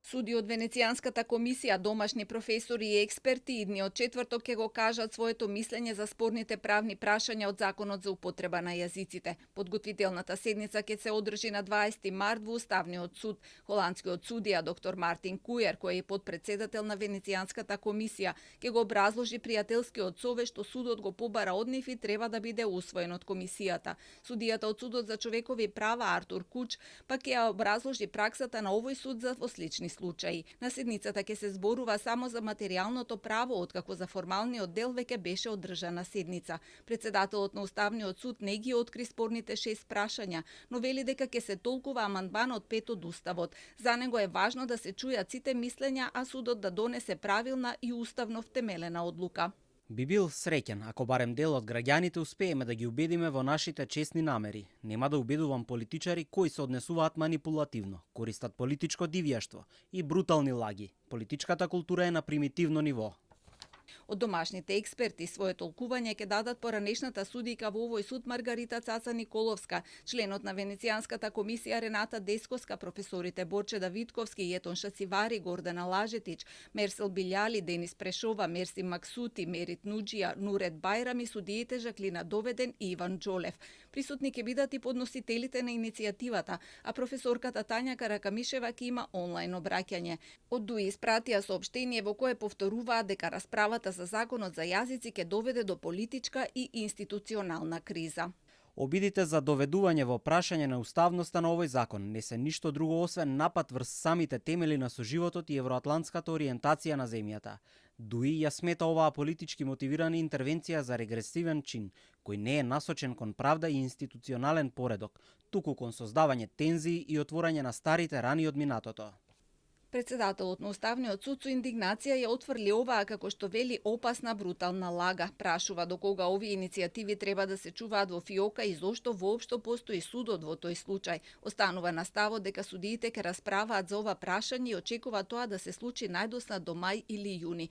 Суди од Венецијанската комисија, домашни професори и експерти идниот четврток ќе го кажат своето мислење за спорните правни прашања од Законот за употреба на јазиците. Подготвителната седница ќе се одржи на 20 март во Уставниот суд. Холандскиот судија доктор Мартин Кујер, кој е подпредседател на Венецијанската комисија, ќе го образложи пријателскиот совет што судот го побара од нив и треба да биде усвоен од комисијата. Судијата од Судот за човекови права Артур Куч пак ќе образложи праксата на овој суд за во случаи. На седницата ќе се зборува само за материјалното право, откако за формалниот дел веќе беше одржана седница. Председателот на Уставниот суд не ги откри спорните 6 прашања, но вели дека ќе се толкува амандманот 5 од Уставот. За него е важно да се чујат сите мислења, а судот да донесе правилна и уставно втемелена одлука. Би бил среќен ако барем дел од граѓаните успееме да ги убедиме во нашите честни намери. Нема да убедувам политичари кои се однесуваат манипулативно, користат политичко дивјаштво и брутални лаги. Политичката култура е на примитивно ниво. Од домашните експерти своје толкување ќе дадат поранешната судика во овој суд Маргарита Цаца Николовска, членот на Венецијанската комисија Рената Дескоска, професорите Борче Давидковски, Јетон Шацивари, Гордана Лажетич, Мерсел Билјали, Денис Прешова, Мерси Максути, Мерит Нуџија, Нурет Бајрам и судиите Жаклина Доведен и Иван Џолев. Присутни ќе бидат и подносителите на иницијативата, а професорката Тања Каракамишева ќе има онлайн обраќање. Од ДУИ испратија соопштение во кое повторуваат дека расправата за Законот за јазици ќе доведе до политичка и институционална криза. Обидите за доведување во прашање на уставноста на овој закон не се ништо друго освен напад врз самите темели на соживотот и евроатлантската ориентација на земјата. ДУИ ја смета оваа политички мотивирана интервенција за регресивен чин, кој не е насочен кон правда и институционален поредок, туку кон создавање тензии и отворање на старите рани од минатото. Председателот на Уставниот суд со индигнација ја отфрли оваа како што вели опасна брутална лага. Прашува до кога овие иницијативи треба да се чуваат во фиока и зошто воопшто постои судот во тој случај. Останува на ставот дека судиите ќе расправаат за ова прашање и очекува тоа да се случи најдосна до мај или јуни.